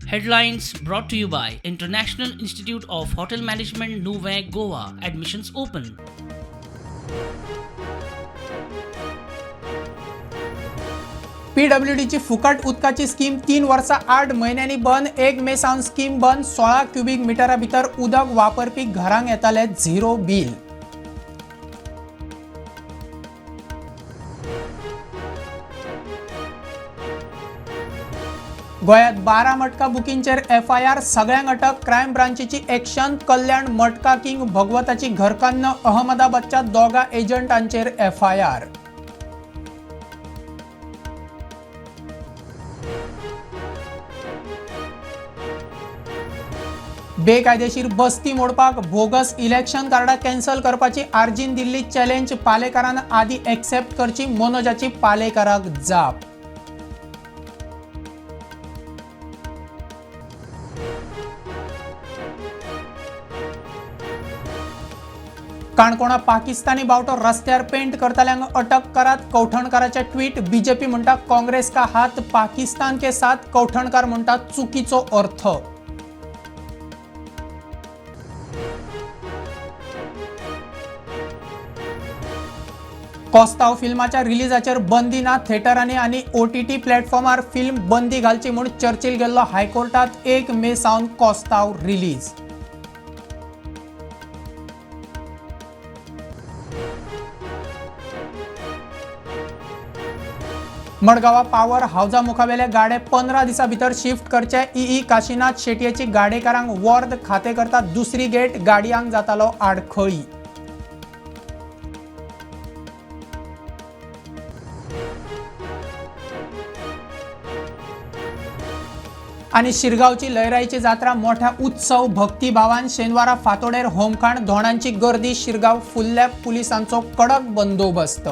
Headlines brought to you by International Institute of Hotel Management, Nuvem, Goa. Admissions open. पीडब्ल्यूडीची फुकट उदकाची scheme 3 वर्सां 8 म्हयन्यांनी बंद. 1 मे सावन स्कीम बंद. 16 क्युबीक मिटरा भितर उदक वापरपी घरांक येताले 0 बील. गोंयांत 12 मटका बुकींगचेर एफआयआर, सगळ्यांक अटक. Crime ब्रांचीची action. कल्याण मटका किंग भगवताची घरकान्न अहमदाबादच्या 2 एजंटांचेर एफआयआर. बेकायदेशीर बस्ती मोडपाक बोगस इलेक्शन कार्डां कॅन्सल करपाची आरजीन दिल्ली चॅलेंज पालेकारान आदी एक्सेप्ट करची, मनोजाची पालेकाराक जाप. काणकोणा पाकिस्तानी बावटो रस्त्यार पेंट करतल्यांक अटक करात, कवठणकाराचे ट्वीट. बीजेपी म्हणटा काँग्रेस का हात पाकिस्तान के साथ, कवठणकार म्हणटा चुकीचो अर्थ. कोस्ताव फिल्माच्या रिलीजाचेर बंदी ना, थिएटरांनी आनी ओटीटी प्लॅटफॉर्मार फिल्म बंदी घालची म्हूण चर्चिल गेल्लो हायकोर्टात. 1 मे सावन कोस्ताव रिलीज. मडगांवा पावर हावजा मुखावेले गाडे 15 दिसां भितर शिफ्ट करचे, ई काशीनाथ शेटयेची गाडेकारांक वॉर्द खाते करता दुसरी गेट, गाडयांक जातालो आडखळी. आनी शिरगांवची लयराईची जात्रा मोठ्या उत्सव भक्तिभावान शेनवारा फातोडेर होमखाण, धोणांची गर्दी, शिरगांव फुल्ल्या पुलिसांचो कडक बंदोबस्त.